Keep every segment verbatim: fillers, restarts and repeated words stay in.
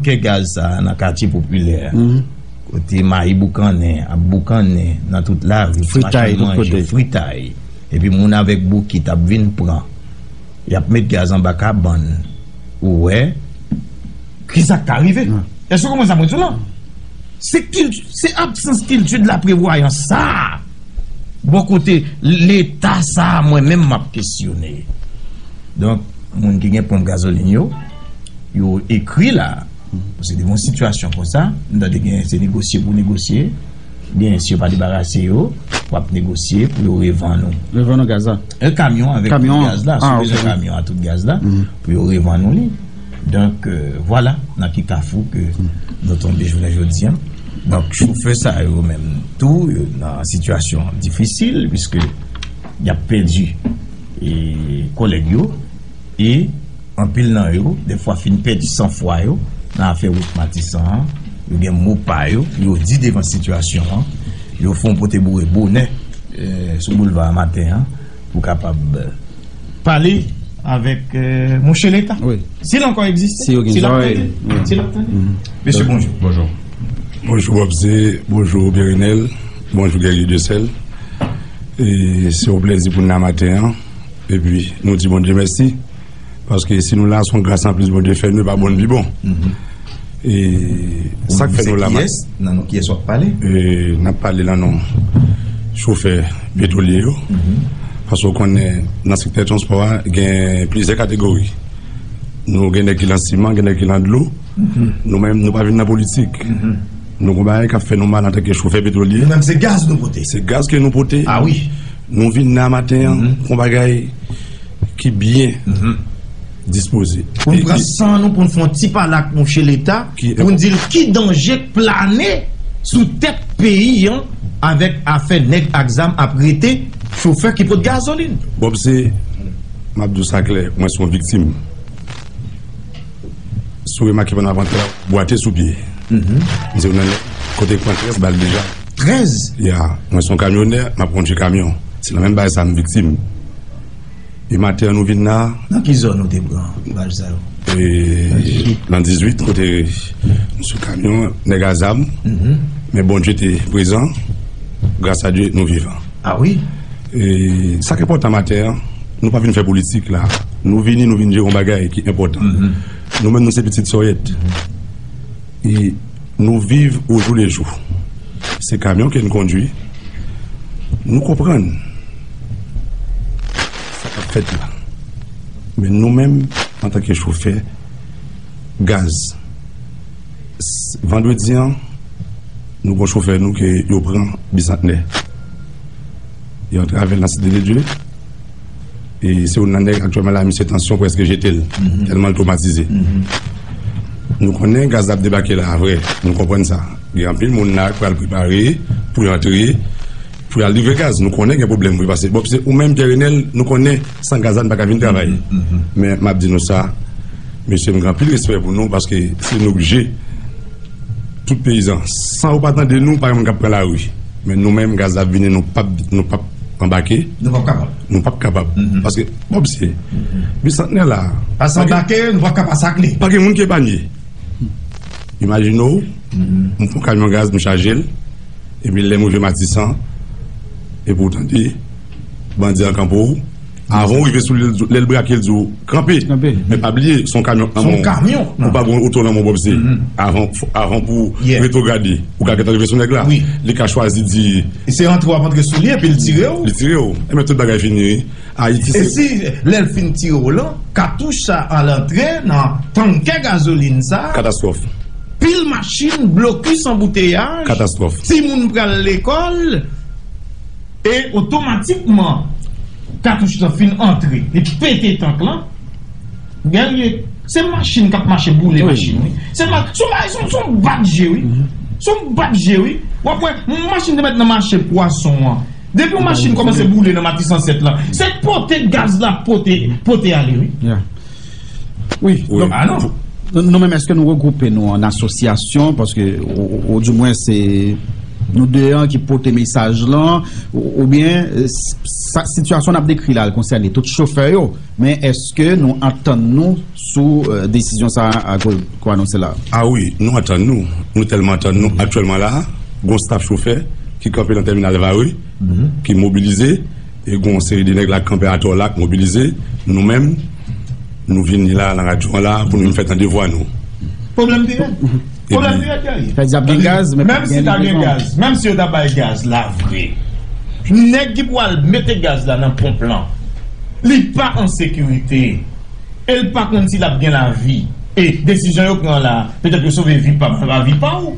Kè gaz sa a nan katye popilè a, kote mayi boukannen ap boukannen nan tout lari, ti machann manje, fritay, epi moun avèk bokit ap vin pran, y ap met gaz anba kabann. Ou wè kisa k ka rive? Èske w konprann sa mwen di w la? Se kilti, se absans kilti de la prevwayans sa a. Bò kote Leta sa a, mwen menm m ap kesyone. Donk, moun ki gen ponp gazolin yo, yo ekri la. Paske devan yon sitiyasyon konsa, m tande gen se negosye pou negosye. Gen si yo pa debarase yo, w ap negosye pou yo revann ou. Revann ou gaz la. E kamyon avèk tout gaz la, si w bezwen kamyon a tout gaz la, pou yo revann ou li. Donk, euh, vwala nan ki kafou ke nou tonbe jounen jodi a. Donk, chofè sa yo menm tou, yo nan sitiyasyon difisil, piske y ap pèdi, e, kòlèg yo, e anpil nan yo, dèfwa fin pèdi sanfwa yo nan afè wout Matisan an, yo gen mo pa yo, yo di devan sitiyasyon an, yo fè yon pote boure bonè, e, sou boulva a maten an, pou kapab, e, pale avèk, e, mouche Leta. Wi. Si l ankò egziste, si l ap tande, si l ap tande. Mesye, bonjou. Bonjou. Bonjou, Bobze. Bonjou, Pierre Renel. Bonjou, Guerrier Dieuseul. E se yon plèzi pou n la maten an. Epi, nou di Bondye mèsi. Paske si nou la, se yon gras anplis Bondye fè nou, e pa bon n pi bon. E sa k fè nou la, kiyès, nan non kiyès w ap pale? E, n ap pale nan non chofè petwolye yo. Paske w konnen, nan sektè transpò a, gen plizyè kategori. Nou gen nèg ki lan siman, gen nèg ki lan dlo. Nou menm, nou pa vin nan politik. Nou gon bagay k ap fè nou mal antanke chofè petwolye. Nou menm, se gaz nou pote. Se gaz ke nou pote. A wi. Nou vin la maten an, gon bagay ki byen dispoze. Pou n pran san nou, pou n fè yon ti pale ak mouche Leta, pou n di l ki danje k plane sou tèt peyi an avèk afè nèg ak zam ap rete chofè ki pot gazolin. Bobze, m ap di w sa klè, mwen se yon viktim. Si w remake pandan avantè, bwate sou pye. M se youn nan nèg kote pran trèz bal deja. Trèz? Ya, mwen se yon kamyonè, m ap kondui kamyon. Se nan menm bagay sa m viktim. E maten an nou vin la. Nan ki zòn ou te pran bal sa yo? E, nan dizuit, kote m sou kamyon, nèg a zam. Men Bondye te prezan. Gras a Dye, nou vivan. A wi. E, sa k enpòtan maten an, nou pa vin fè politik la. Nou vini, nou vin jere yon bagay ki enpòtan. Nou menm, nou se pitit Sòyèt. E nou viv au jour le jour. Se kamyon ke n kondui. Nou konprann sa k ap fèt la. Men nou menm, antanke chofè, gaz. S-, vandredi an, nou gon chofè nou ke yo pran Bisantnè. Yo antre avè l nan Site de Dye. E se youn nan nèg aktyèlman la, misye tansyon prèske jete l. Tèlman l twomatize. Nou konnen gaz la ap debake la, vre. Nou konprann sa. Gen anpil moun la k pral prepare pou y antre, pou y al livre gaz. Nou konnen gen pwoblèm, wi, paske, bon, se ou menm, Pierre Renel, nou konnen san gaz la, n pa ka vin travay. Men m ap di nou sa, mesye, m gen anpil respè pou nou, paske se nou k je tout peyizan. San yo pa tande nou, pa gen moun k ap pran lari. Men nou menm, gaz la ap vini, nou p ap, nou p ap anbake. Nou p ap kapab. Nou p ap kapab. Paske, bon, se Bisantnè la. Pase anbake, nou p ap ka pase ak li. Pa gen moun ki epanye. Imajine w, m pran kamyon gaz, m chaje l, epi lè m rive Matisan, epi w tande, bandi an kanpe w, avan w rive sou li, lè l brake, l di w, kanpe. Kanpe. Men pa bliye, se yon kamyon nan men w. Se yon kamyon. Ou pa gen oto nan men w, Bobze. Avan, avan pou w retwograde, ou ka gentan rive sou nèg la. Wi. Li ka chwazi di. E se antre w ap antre sou li, epi l tire w. Li tire w. Enben, tout bagay fini, wi. Ayiti, e se si lè l fin tire w lan, katouch sa al antre nan tankè gazolin sa, katastwòf. Pil machin, blokis, anbouteyaj, katastwòf. Timoun pral lekòl, e otomatikman, katouch lan fin antre, li pete tank lan. Guerrier, se machin k ap mache boule machin, wi. Se ma-, se yon, se yon, se yon bat je, wi. Se yon bat je, wi. W ap wè, yon machin te mèt nan mache pwason an. Depi yon machin kòmanse boule nan Matisan sèt lan, se pote gaz la, pote, pote ale, wi. Wi. Donk, ah non. Nou, nou menm, èske nou regwoupe nou an asosyasyon? Paske, o, o, o, di mwen, se Nou de an ki pote mesaj lan, ou- oubyen eh, s- sa, sitiyasyon n ap dekri la, l konsène tout chofè yo, men èske nou antann nou sou eh, desizyon sa a ko- ko anonse la? A wi, nou antann nou. Nou tèlman antann nou. Aktyèlman la, gon staf chofè ki kanpe nan tèminal Vare, ki mobilize, e gon seri de nèg la k kanpe atò la, k mobilize. Nou menm, nou vini la, nan radyo an la, pou nou vin fè tande vwa nou. Pwoblèm pi rèd. Pwoblèm pi rèd, Guerrier. Fè di ap gen gaz, men pa Menm si gen ta gen livreman. Gaz, menm si yo ta bay gaz la vre, nèg ki pou al mete gaz la nan ponp lan, li pa an sekirite. E l pa konn si l ap gen lavi. E desizyon yo pran la, petèt yo sove vi pa, pa vi pa ou.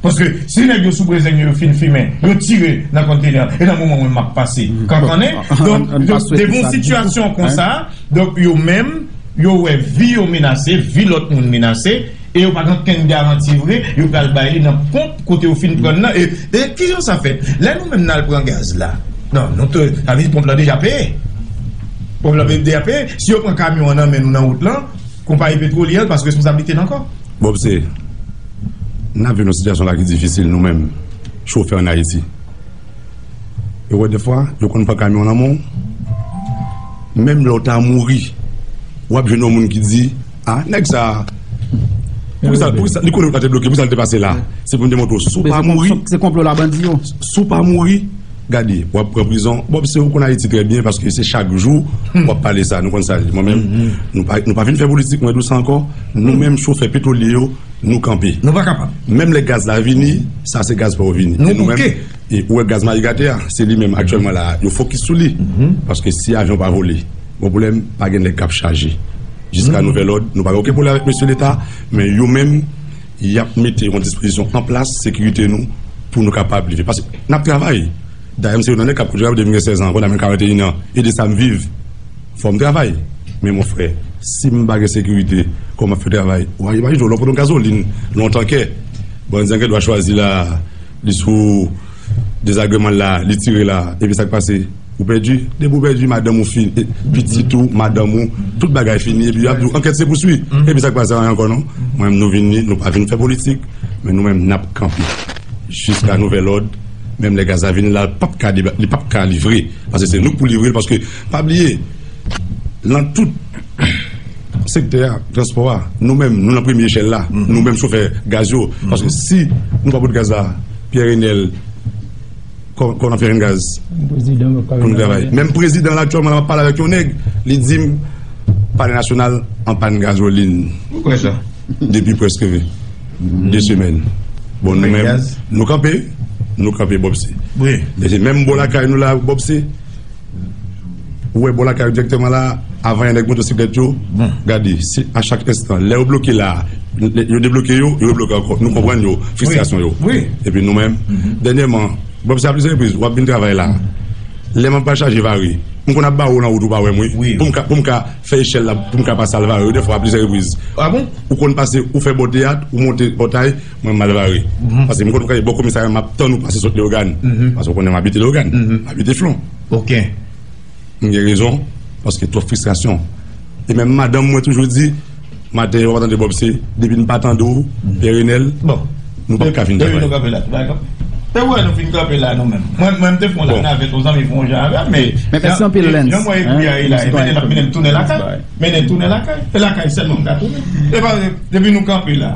Paske si nèg yo sou Brezeng yo fin fimen, yo tire nan kontenè, e nan moman mwen m ap pase kankannen. Donk, de, devan yon sitiyasyon konsa, donk yo menm, yo wè vi yo menase, vi lòt moun menase, e yo pa gen okenn garanti vre, yo pral bay li nan ponp kote yo fin pran nan. E, e kijan sa fèt? Lè nou menm n al pran gaz la, non, nou te, sa vle di ponp lan deja peye. Ponp lan deja peye. Si yo pran kamyon an nan men nou nan wout lan, konpayi petwolye an pa sou responsablite l ankò. Bob, se, n ap viv nan sitiyasyon la ki difisil nou menm, chofè ann Ayiti. E wè, defwa, yo konn pran kamyon nan men w. Menm lè w ta mouri, w ap jwenn yon moun ki di, a, nèg sa a, poukisa, poukisa, li konnen w ta te bloke, poukisa l te pase la? Se pou m te montre w, si w pa mouri, se konplo la bandi yo. Si w pa mouri, gade, w ap pran prizon. Bob, se ou konn Ayiti trè byen, paske se chak jou w ap pale sa, nou konn sa. Mwen menm, nou pa, nou pa vin fè politik, mwen di w sa ankò. Nou menm, chofè petwolye yo, nou kanpe. Nou pa kapab. Menm lè gaz la vini, sa se gaz pa w vini. Nou bouke. E ou wè gaz Mayi Gate a, se li menm aktyèlman la, yo fokis sou li. Paske si avyon pa vole, gon pwoblèm, pa gen nèg k ap chaje. Jiska nouvèl òd, nou pa gen okenn pwoblèm avèk mesye Leta, men yo menm, y ap mete yon dispozisyon an plas, sekirite nou, pou nou kapab leve. Paske n ap travay. Dayè, m se youn nan nèg k ap kondui depi m gen sèz an, ankò nan men karanteyen an, e de sa m viv. Fò m travay. Men mon frè, si m pa gen sekirite, kòman m ap fè travay? Ou pa imajine w, lè w pran yon gazolin, lè w yon tankè, bandi an gen dwa chwazi la, li sou dezagreman l la, li tire la, epi sa k pase? Ou pèdi. Depi w pèdi, madanm ou fini, pitit ou, madanm ou, tout bagay fini, epi y ap di w ankèt se pouswi. Epi sa k pase? Anyen ankò non. Mwen menm, nou vini, nou pa vin fè politik, men nou menm, n ap kanpe. Jiska nouvèl òd, menm lè gaz la vini la, li p ap ka deba- li p ap ka livre. Paske se nou k pou livre l, paske pa bliye, nan tout sektè a, transpò a, nou menm, nou nan premye echèl la, nou menm chofè gaz yo. Paske si nou pa pot gaz la, Pierre Renel, kò- kòman n ap fè jwenn gaz pou nou travay? Menm prezidan la aktyèlman la, m ap pale avèk yon nèg, li di m, Palè Nasyonal an pàn gazolin. Ou kwè sa? Depi prèske de semèn. Bon, nou menm, nou kanpe, nou kanpe Bob C. Wi. E se menm bò lakay nou la, Bob C. Ou wè bò lakay ou dirèkteman la, avan yon nèg motosiklèt yo, gade, se a chak enstan. Lè yo bloke la, lè yo debloke yo, yo rebloke ankò. Nou konprann yo, fristrasyon yo. Wi. Epi nou menm, dènyèman, Bob C, a plizyè repriz, w ap vin travay la. Lè m ap pral chaje Vare, m konn ap ba w nan wout ou pa wè m, wi. Wi. Pou m ka, pou m ka fè echèl la, pou m ka pase al Vare, wi, dèfwa a plizyè repriz. A bon? Ou konn pase, ou fè bò teyat, ou monte pòtay, mwen m al Vare. Paske m konn ou ka bò komisarya, m ap tann ou pase sot Leyogàn. Paske ou konnen m abite Leyogàn. M abite Flon. Ok. M gen rezon, paske twòp fristrasyon. E menm madanm mwen toujou di, maten yo pa tande Bob C, depi n pa tande w, Pierre Renel, nou p ap ka fin travay. Depi nou kanpe la, nou pa kanpe. Te wè nou fin kanpe la nou menm. Mwen, mwen m te fè yon navèt, yon zanmi fè yon jan avè m, men mèsi anpil, Lens. Jan mwen epi a la, e mennen l ap mennen m tounen lakay. Mennen tounen lakay. E lakay sèlman m ka tounen. E pa, depi nou kanpe la,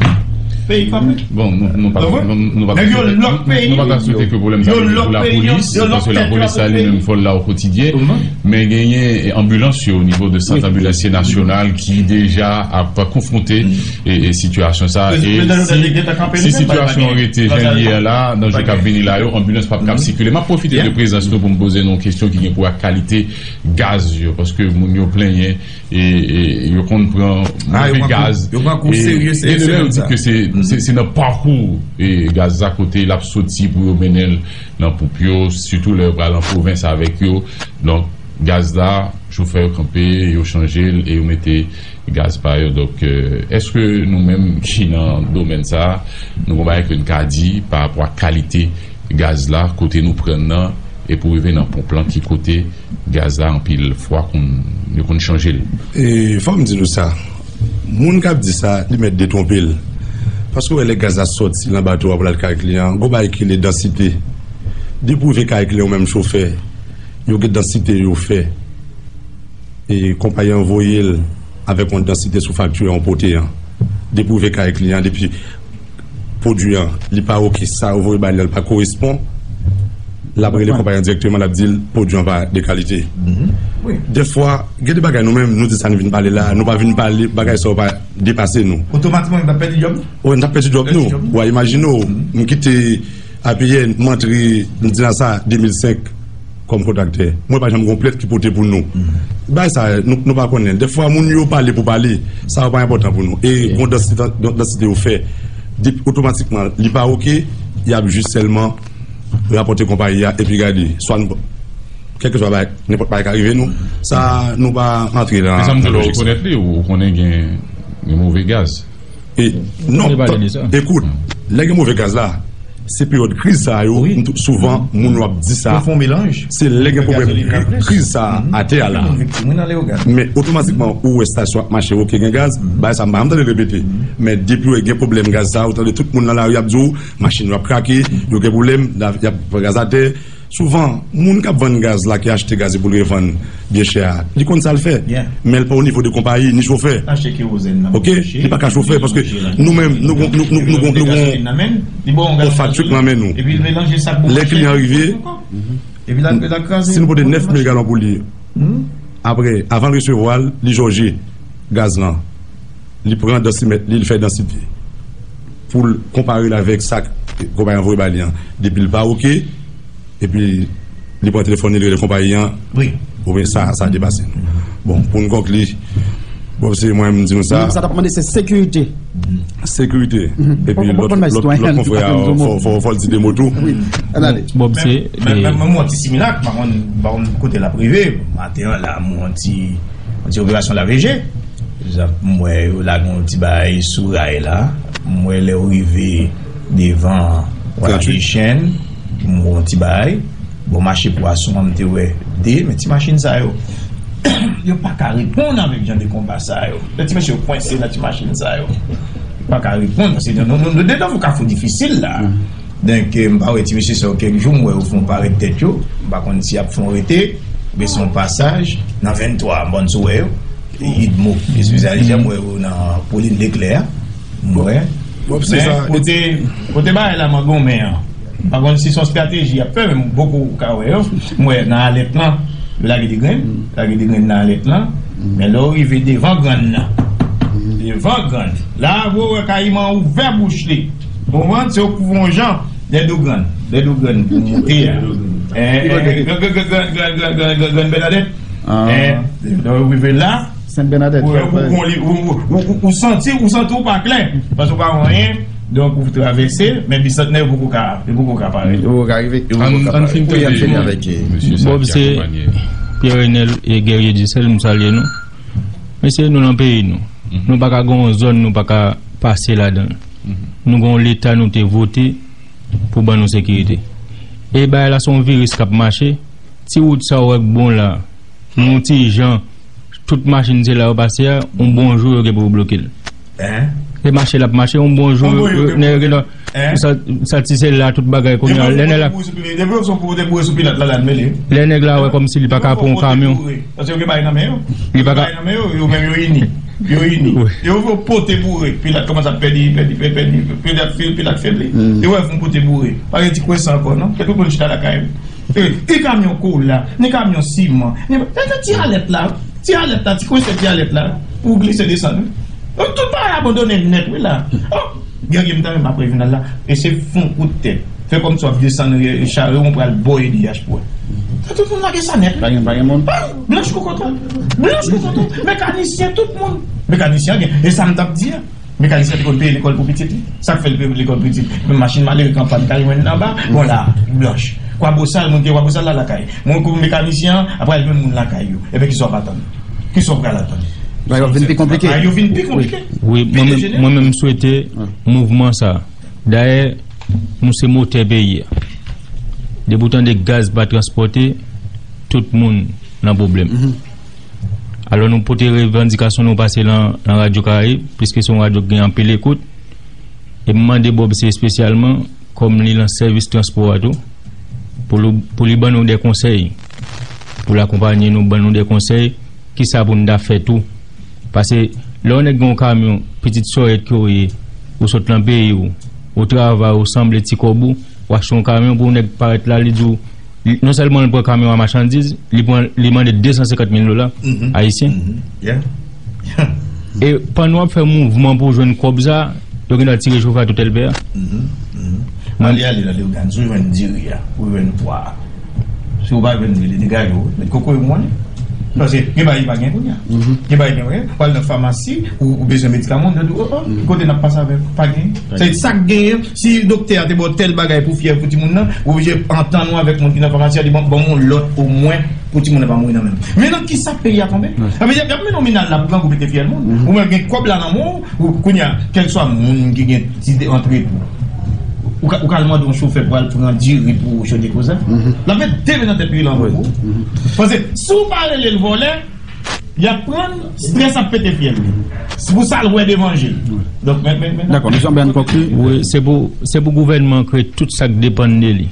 peyi kanpe. Bon, nou, nou pa, nou, nou pa ka sou-, nou, nou pa ka swete ke pwoblèm sa rete pou lapolis, paske lapolis la li menm fò l la o kotidyen. Men genyen, e, anbilans yo o nivo de sant anbilansye nasyonal ki deja ap konfwonte, e, e sitiyasyon sa. E si, si sitiyasyon an rete jan l ye a la, nan jou k ap vini la yo, anbilans p ap kab sikile. M ap pwofite de prezans nou pou m poze nou yon kesyon ki gen pou wè ak kalite gaz yo, paske moun yo plenyen e, e yo konn pran move gaz. Yo pran kou, yo pran kou serye, se, e de lè yo di ke se, se, se nan pakou, e, gaz la kote l ap soti pou yo mennen l nan ponp yo, sitou lè yo pral an pwovens avèk yo. Donk, gaz la, chofè yo kanpe, yo chanje l e yo mete gaz pa yo. Donk, e, èske nou menm ki nan domèn sa a, nou gon bagay ke n ka di pa rapò a kalite gaz la, kote nou pran l nan, e pou rive nan ponp lan, ki kote gaz la anpil fwa konn, yo konn chanje l. E fò m di nou sa, moun k ap di sa, li mèt detwonpe l. Paske w wè lè gaz la sòti nan bato a pou l al kay kliyan an, gon bagay ki rele dansite. Depi w rive kay kliyan ou menm chofè, yo gen dansite yo fè. E konpayi an voye l avèk yon dansite sou fakti an ou pote an. Depi w rive kay kliyan an, depi pwodui an, li pa oke, sa yo voye ba li an, li pa korespon, l ap rele konpayi an dirèkteman, l ap di l pwodui an pa de kalite. Dèfwa, gen de bagay nou menm, nou di sa nou vin pale la, nou pa vin pale, bagay sa yo pa depase nou. Otomatikman, n ap pèdi djòb nou? Wi, n ap pèdi djòb nou. W a imajine w, m kite A P N, m antre, m di nan sa, de mil senk, kòm kontraktè. Mwen pa janm gon plent ki pote pou nou. Bagay sa, nou, nou pa konnen. Dèfwa, moun yo pale pou pale. Sa yo pa enpòtan pou nou. E gon dansite, dansite yo fè. Depi otomatikman, li pa oke, y ap jis sèlman rapòte konpayi a, epi gade. Swa nou, kèlkeswa bagay, nenpòt bagay ka rive nou. Sa, nou pa antre nan, nan lojik sa. Men sa m di w, ou rekonèt li, ou konnen gen, gen move gaz. E, non, ekout, lè gen move gaz la, se peryòd kriz sa yo, souvan, moun yo ap di sa. Se lè gen pwoblèm kriz sa a atè a la. Men otomatikman, ou wè estasyon ap mache, oke, gen gaz, bagay sa, m pa janm tande repete. Men depi w gen pwoblèm gaz sa, ou tande tout moun nan lari ap di w, machin yo ap krake, yo gen pwoblèm, y ap pran gaz atè. Souvan, moun k ap vann gaz la, ki achte gaz pou l revann byen chè a, li konn sa l fè. Men l pa o nivo de konpayi, ni chofè. Oke? Li pa ka chofè, paske nou menm, nou gon, nou, nou, nou gon, nou gon yon fakti k nan men nou. Lè kliyan rive, si nou pote nèf mil galon pou li, apre, avan l resevwa l, li jòje gaz lan. Li pran dansimèt li, li fè dansite. Pou l konpare l avèk sa k konpayi an voye ba li an. Depi l pa oke, epi li pran telefòn li, li rele konpayi an. Wi. Oubyen sa, sa depase nou. Bon, pou n konkli, bon, se mwen m di nou sa. Men sa t ap mande se sekirite. Sekirite. Epi lòt, lòt, lòt konfrè a, fò, fò, fò l di de mo tou. Wi. Ann ale. Bob, se, men, men, men, men, yon ti similak, pa konn, pa konn kote l ap rive. Maten an la, m yon ti, yon ti operasyon lave je. Egzanp, m wè yo lage yon ti bagay sou ray la. M wè lè yo rive devan Wayadechèn, m wè yon ti bagay. Bò mache pwason an, m te wè de, men ti machin sa yo, yo pa ka reponn avèk jan de konba sa yo. Lè ti mesye yo kwense nan ti machin sa yo, yo pa ka reponn, paske nou, nou, nou dedan yon kafou difisil la. Donk, eh, m pa wè ti mesye sa yo kèk jou, m wè yo fè yon parèt tèt yo. M pa konn si y ap fè yon rete, oubyen se yon pasaj nan venntwa, m pa konn si w wè yo. Idmo, espesyalize, m wè yo nan Pauline Leclerc. M wè. Men kote, kote bagay la mangonmen an. M pa konn si se yon estrateji y ap fè, men m poko ka wè yo. M wè nan alèt lan, yo lage de grenn, lage de grenn nan alèt lan. Men lè w rive devan grann nan, devan grann, la, bro, wè kayiman ouvè bouch li. Konprann? Se yo kouvè yon jan, lè do grann, lè do grann pou monte a. Eh, eh, grann, grann, grann Bènadèt. Eh, lè w rive la, Sent Bènadèt, ou, ou, ou, ou, ou, ou, ou santi, ou santi w pa klè. Paske w pa wè anyen. Donk, ou travèse, men Bisantnè, yo poko ka, yo poko ka parèt. Yo poko ka rive. Yo poko ka parèt. Ann, ann fin tande avèk, eh, mesye sa ki akonpanye. Bob, se Pierre Renel e Guerrier Dussel, m salye nou. Mesye, nou nan peyi nou. Nou pa ka gen yon zòn, nou pa ka pase ladan l. Nou gen yon Leta nou te vote pou ban nou sekirite. E bagay la se yon viris k ap mache. Ti wout sa w wè k bon la, yon ti jan, tout machin se la yo pase a, yon bon jou yo gen pou yo bloke l. E mache l ap mache, yon bon jou, nèg yo gen dwa, sa, sa ti se la, tout bagay kounye a, lè nèg la, depi yo pote boure sou Pilat la, la, mele. Lè nèg la wè kòmsi li pa ka pran yon kamyon. Paske yo gen bagay nan men yo. Li pa ka. Yo gen bagay nan men yo, yo menm yo ini. Yo ini. Yo pote boure, Pilat kòmanse ap pèdi, pèdi, pèdi, Pilat, Pilat febli. Yo wè fon pote boure. Pa gen ti kwen sa ankò, non? Kèk moun chita lakay. Eh, ni kamyon kola, ni kamyon siman, ni, e, e, ti alèt la, ti alèt la, ti kwen se ti alèt la, pou glise desann, wi. Donk, tout bagay abandone nèt, wi, la. Oh, Guerrier, m ta renmen apre jounal la, e se fon kout tèt. Fè kòmsi w ap desann, e, e, chare, w pral bò E D H pou wè. Tout moun lage sa nèt, wi. Pa gen, pa gen moun. Ah, blanch kou koton. Blanch kou koton. Mekanisyen, tout moun. Mekanisyen, gen. E sa m t ap di a. Mekanisyen te konn peye lekòl pou pitit li. Sa k fè l peye lekòl pou pitit li? Men machin malere k an pàn, kay mwen anba, bon la, blanch. Kwabosal, moun ki Kwabosal la lakay. Mwen kou mekanisyen an, apre al jwenn moun lakay yo. Ebyen, kisa w ap atann? Kisa w pral atann? Bagay yo vin pi konplike. Bagay yo vin pi konplike. Wi, mwen menm, mwen menm, m swete mouvman sa. Dayè, nou se motè peyi a. Depi w tande gaz pa transpòte, tout moun nan pwoblèm. Alò, nou pote revandikasyon nou pase nan, nan Radyo Karayib, piske se yon radyo ki gen anpil ekout. E m mande Bob se espesyalman, kòm li nan sèvis transpò a tou, pou li, pou li ban nou de konsèy, pou l akonpaye nou, ban nou de konsèy, kisa pou n ta fè tou. Paske lè yon nèg gen yon kamyon, pitit sòyèt ke w ye, ou sot nan peyi w, ou travay, ou sanble ti kòb ou, w achte yon kamyon pou yon nèg parèt la, li di w, li, non sèlman l pran kamyon a machandiz, li pran, li mande de san senkant mil dola ayisyen. E pandan w ap fè mouvman pou w jwenn kòb sa, yo gentan tire chofè a tout L P a. Mwen ale, ale nan Leyogàn, si w jwenn diri a, ou jwenn pwa a. Si w pa jwenn diri, li te gaye w, met kokoye w mwen. Paske gen bagay ki pa gen kounye a. Gen bagay ki gen, w al nan famasi, ou, ou bezwen medikaman, yo di w, o, o, kote n ap pase avè w? Pa gen. Se sa k genyen, si doktè a te ba w tèl bagay pou fyèv pou timoun nan, ou oblije antann ou avèk moun ki nan famasi a, di, bon, ban m yon lòt omwen pou timoun nan pa mouri nan men m. Men nan kisa peyi a tonbe? Sa vle di, y ap mennen w Minal la pou grangou pete fyèl moun. Ou menm gen kòb la nan men w, ou, kounye a, kèlkeswa moun ki gen ti de antre pou ou ka, ou ka al mande yon chofè pou al pran diri pou ou chode koze. L ap met de men nan tèt peyi la ankò pou ou. Paske si w pa rele l vòlè, y ap pran, strès ap pete fyèl li. Se pou sa l wè devan je l. Donk, men, men, men. Dakò, mesye Ambè, ann konkli. Wi, se pou, se pou gouvènman kreye tout sa k depann de li.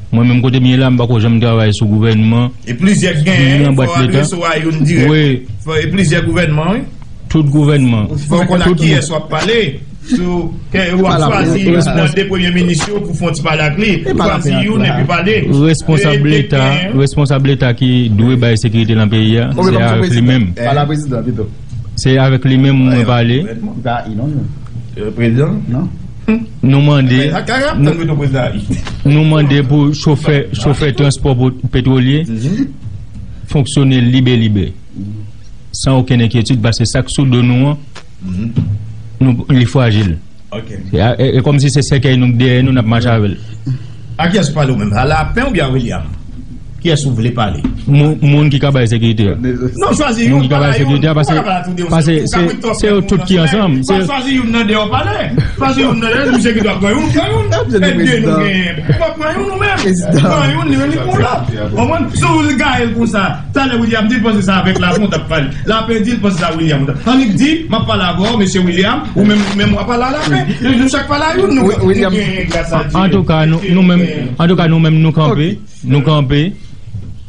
Mwen menm kote m ye la, m pako janm travay sou gouvènman. E plizyè k genyen, fò w adrese w a youn dirèk. Wi. Fò, e plizyè gouvènman, wi. Tout gouvènman. Fò w konn ak kiyès w ap pale. Sou, ke w ap chwazi youn nan de premye minis yo pou fè yon ti pale ak li. Chwazi youn epi pale. Responsab Leta, responsab Leta ki dwe bay sekirite nan peyi a, se avèk li menm. Pale a prezidan pito. Se avèk li menm mwen pale. Prezidan? Non. Nou mande, nou mande pou chofè, chofè transpò po-, petwolye fonksyone libe libe, san okenn enkyetid, paske sa k sou do nou an, nou, li frajil. E, e, e kòmsi se sèkèy nou k dèyè nou, n ap mache avè l. A kiyès ou pale ou menm? A Lapen oubyen a William? Kiyès ou vle pale? Moun, moun ki ka bay sekirite a. Non, chwazi youn, pale a youn. Ou pa ka pale a tou de yo. Paske se, se yo tout ki ansanm. Pa chwazi youn nan de yo pale. Chwazi youn nan de yo, misye ki dwe pran youn, pran youn. E de nou genyen. Ou pa pran youn ou menm? Pran youn, li menm li pran lòt. Konprann? Si w gaye l konsa, talè William di l panse sa avèk Lapen w t ap pale. Lapen di l panse sa William w t ap. Annik di, m ap pale avè w, mesye William, ou menm, menm w ap pale a Lapen. Nou chak pale a youn, nou, nou genyen gras a Dye. Antouka, nou, nou menm, antouka, nou menm, nou kanpe. Nou kanpe.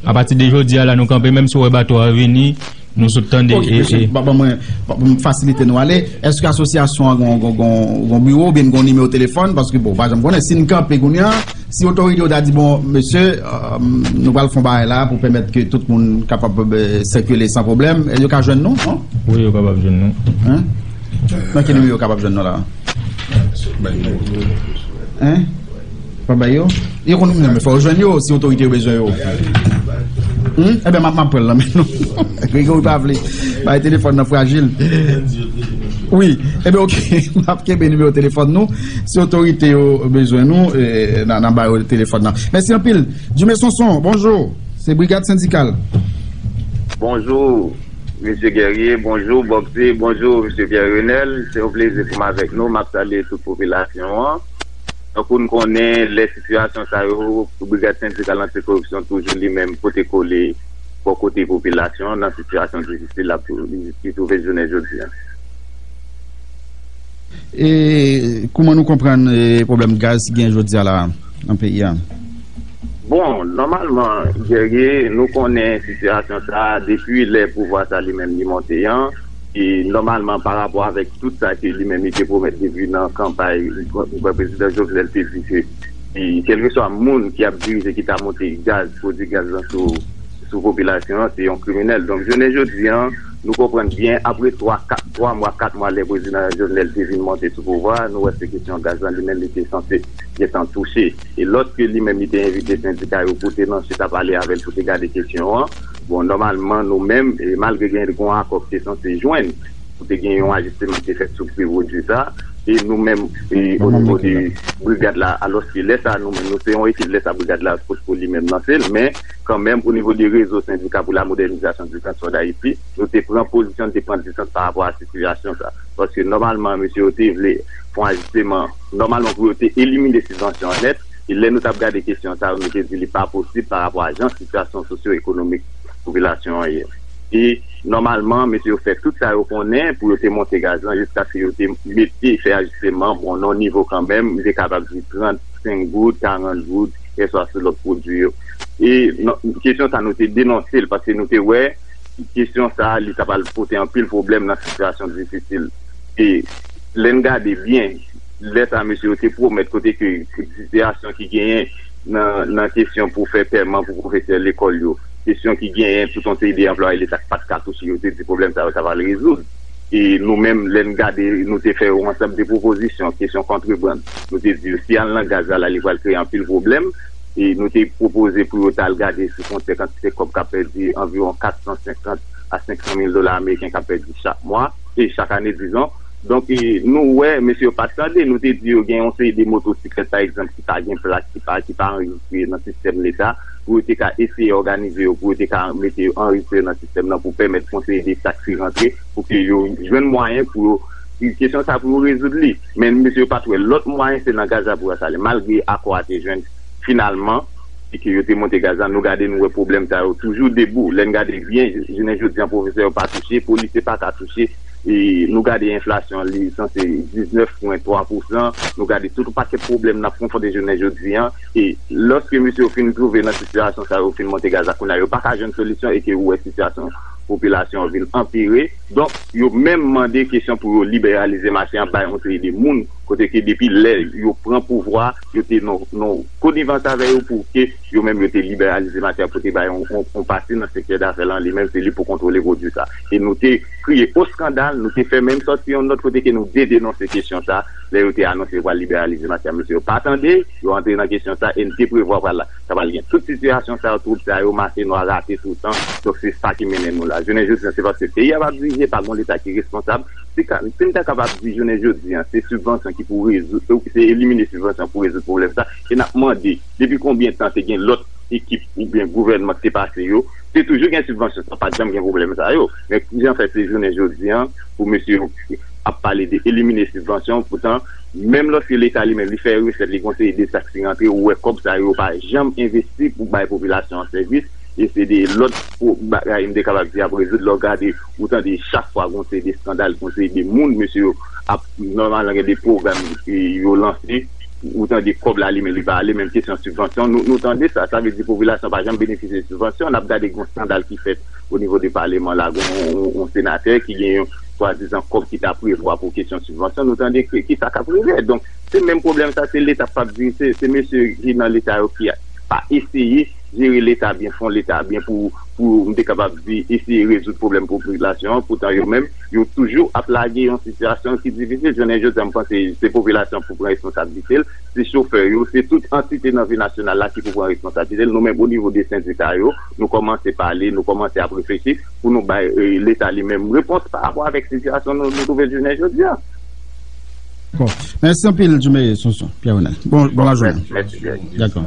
Apati de jodi a la, nou kanpe. Menm si w wè bato a vini, nou sot tande. Ok, e, mesye, e, ba, ban mwen, ba, ban m fasilite nou ale. Èske asosyasyon an gon, gon, gon, gon biwo oubyen gon nimewo telefòn? Paske, bon, pa janm konnen. Si n kanpe kounye a, si otorite yo ta di, bon, mesye, euh, nou pral fè yon bagay la pou pèmèt ke tout moun kapab, euh, sikile san pwoblèm, yo ka jwenn nou, non? Wi, yo kapab jwenn nou. Hein? Nan ki nimewo yo kapab jwenn nou la? Hein? Pa bay yo? Yo konn, non, men fò yo jwenn yo si otorite yo bezwen yo. Hmm? Ebyen, m ap, m ap pran l nan men nou. Gregory pa vle bay telefòn nan, frajil. Wi, ebyen, ok. N ap kenbe nimewo telefòn nou. Si otorite yo bezwen nou, eh, n a, n a ba yo telefòn nan. Mèsi anpil. Dume Sonson, bonjou. Se Brigad Sendikal. Bonjou, mesye Guerrier. Bonjou, Bòkse. Bonjou, mesye Pierre Renel. Se yon plezi pou m avèk nou. M ap salye tout popilasyon an. Tankou n konnen, lè sitiyasyon sa yo, Brigad Sendikal Antikoripsyon toujou li menm pote kole bò kote popilasyon an nan sitiyasyon difisil l ap li twouve jounen jodi a. E kòman nou konprann, e, pwoblèm gaz ki gen jodi a la nan peyi a? Bon, nòmalman, Guerrier, nou konnen sitiyasyon sa a depi lè pouvwa sa li menm li monte an. E nòmalman, pa rapò avèk tout sa ke li menm li te pwomèt depi nan kanpay, prezidan Jovenel te di ke, e, kèlkeswa moun ki ap dirije, ki ta monte gaz, pwodui gaz lan sou, sou popilasyon an, se yon kriminèl. Donk, jounen jodi a, nou konprann byen, apre twa, kat, twa mwa, kat mwa, lè prezidan Jovenel te vin monte sou pouvwa a, nou wè se kesyon gaz lan li menm li te sanse gentan touche. E lòske li menm li te envite sendika yo pou te nan chita pale avè l pou te gade kesyon an, bon, nòmalman, nou menm, e malgre gen yon akò ki te sanse jwenn, pou te gen yon ajisteman ki te fèt sou pri pwodui sa, e nou menm, e o nivo de brigad la, alòske lè sa a, nou menm, nou se yon ekip, lè sa a, brigad la, Kospo li menm lanse l, men kanmenm, o nivo de rezo sendika pou la modènizasyon di transpò d Ayiti, nou te pran pozisyon, nou te pran distans pa rapò a sitiyasyon sa. Paske nòmalman, mesye yo te vle fè yon ajisteman, nòmalman pou yo te elimine sibvansyon an nèt, e lè nou t ap gade kesyon sa yo, nou te di li pa posib pa rapò a jan sitiyasyon sosyo-ekonomik popilasyon an ye. E nòmalman, mesye yo fè tout sa yo konnen pou yo te monte gaz lan, jiskaske yo te mete, fè ajisteman, bon, nan yon nivo kanmenm, m te kapab di trannsenk goud, karant goud, kèlkeswa sou lòt pwodui yo. E kesyon sa, nou te denonse l, paske nou te wè kesyon sa, li ta pral pote anpil pwoblèm nan sitiyasyon difisil. E lè n gade byen, lè sa mesye yo te pwomèt, kote ke sitiyasyon ki genyen nan, nan kesyon pou fè pèman pou pwofesè lekòl yo, kesyon ki genyen tout yon seri de anplwaye leta ki pa t ka touche, yo te di pwoblèm sa yo ta pral rezoud. E nou menm, lè n gade, nou te fè yon ansanm de pwopozisyon, kesyon kontrebann. Nou te di yo, si al nan gaz la, li pral kreye anpil pwoblèm. E nou te pwopoze pou yo t al gade sou fwontyè kantite kòb k ap pèdi, anviwon kat san senkant a senk san mil dola ameriken k ap pèdi chak mwa, e chak ane, dizon. Donk, e, nou wè, mesye yo pa t tande, nou te di yo gen yon seri de motosiklèt, pa egzanp, ki pa gen plak, ki pa, ki pa anrejistre nan sistèm leta, pou yo te ka eseye òganize yo, pou yo te ka mete yo anrejistre nan sistèm nan, pou pèmèt yon seri de taksi rantre, pou ke yo jwenn mwayen pou yo, kesyon sa pou yo rezoud li. Men mesye yo pa t wè lòt mwayen, se nan gaz la pou yo sa ale. Malgre akò a te jwenn finalman, e ke yo te monte gaz la, nou gade, nou wè pwoblèm sa yo toujou debou. Lè n gade byen, jounen jodi an, pwofesè yo pa touche, polisye pa ka touche, e nou gade enflasyon, li sanse diznèf pwen twa pousan, nou gade tout yon pakèt pwoblèm n ap konfwonte jounen jodi an, e lòske mesye yo fin twouve nan sitiyasyon sa yo, fin monte gaz la, kounye a yo pa ka jwenn solisyon, e ke ou wè sitiyasyon popilasyon an vin anpire. Donk, yo menm mande kesyon pou yo liberalize mache an, bay yon seri de moun, kote ke depi lè yo pran pouvwa, yo te nan, nan konivans avè yo pou ke yo menm yo te liberalize mache an, pou te bay yon, yon, yon pati nan sektè dafè lan, li menm se li pou kontwole pwodui sa. E nou te kriye o eskandal, nou te fè menm sòti yon nòt kote ke nou te denonse kesyon sa, lè yo te anonse yo pral liberalize mache an, mesye yo pa tande, yo antre nan kesyon sa, e n te prevwa pral la. Sa pral gen tout sitiyasyon sa yo, twoub sa yo, mache nwa rate toutan. Donk, se sa ki mennen nou la. Jounen jodi an, se paske peyi a p ap dirije pa yon leta ki responsab. Si ka, si n ta kapab di jounen jodi an, se sibvansyon ki pou rezoud, se elimine sibvansyon pou rezoud pwoblèm sa. E n ap mande, depi konbyen tan te gen lòt ekip oubyen gouvènman ki te pase yo, te toujou gen sibvansyon, sa pa t janm gen pwoblèm sa yo. Men kijan fè se jounen jodi an, pou mesye yo ap pale de elimine sibvansyon, poutan, menm lòske leta li menm, li fè resèt, li gen yon seri de taks ki rantre, ou wè kòb sa yo pa janm envesti pou bay popilasyon an sèvis, e se de lòt po-, bagay, m te kapab di ap rezoud, lè w gade, ou tande chak fwa gen yon seri de eskandal, gen yon seri de moun, mesye yo ap, nòmalman, gen de pwogram, e, yo lanse, ou tande kòb la li menm, li pa ale, menm kesyon sibvansyon, nou, nou tande sa, sa vle di popilasyon pa janm benefisye de sibvansyon, n ap gade gen yon eskandal ki fèt o nivo de paleman la, gen yon, yon, yon senatè ki gen yon swadizan kòb ki ta prevwa pou kesyon sibvansyon, nou tande ki, ki sa k ap rive. Donk, se menm pwoblèm sa, se leta k p ap di, se, se mesye ki nan leta yo ki pa eseye jere leta byen, fon leta byen pou, pou m te kapab di, eseye rezoud pwoblèm popilasyon an. Poutan yo menm, yo toujou ap lage yon sitiyasyon ki difisil. Jounen jodi a, m panse se popilasyon pou pran responsablite l, se chofè yo, se tout antite nan vi nasyonal la ki pou pran responsablite l. Nou menm, o nivo de sendika yo, nou kòmanse pale, nou kòmanse ap reflechi pou nou bay, e, leta li menm repons pa rapò avèk sitiyasyon nou, nou twouve jounen jodi a. Bon, mèsi anpil, Djoume Sonson, Pierre Renel. Bon, bon lajounen. Mèsi, mèsi, mèsi. Dakò.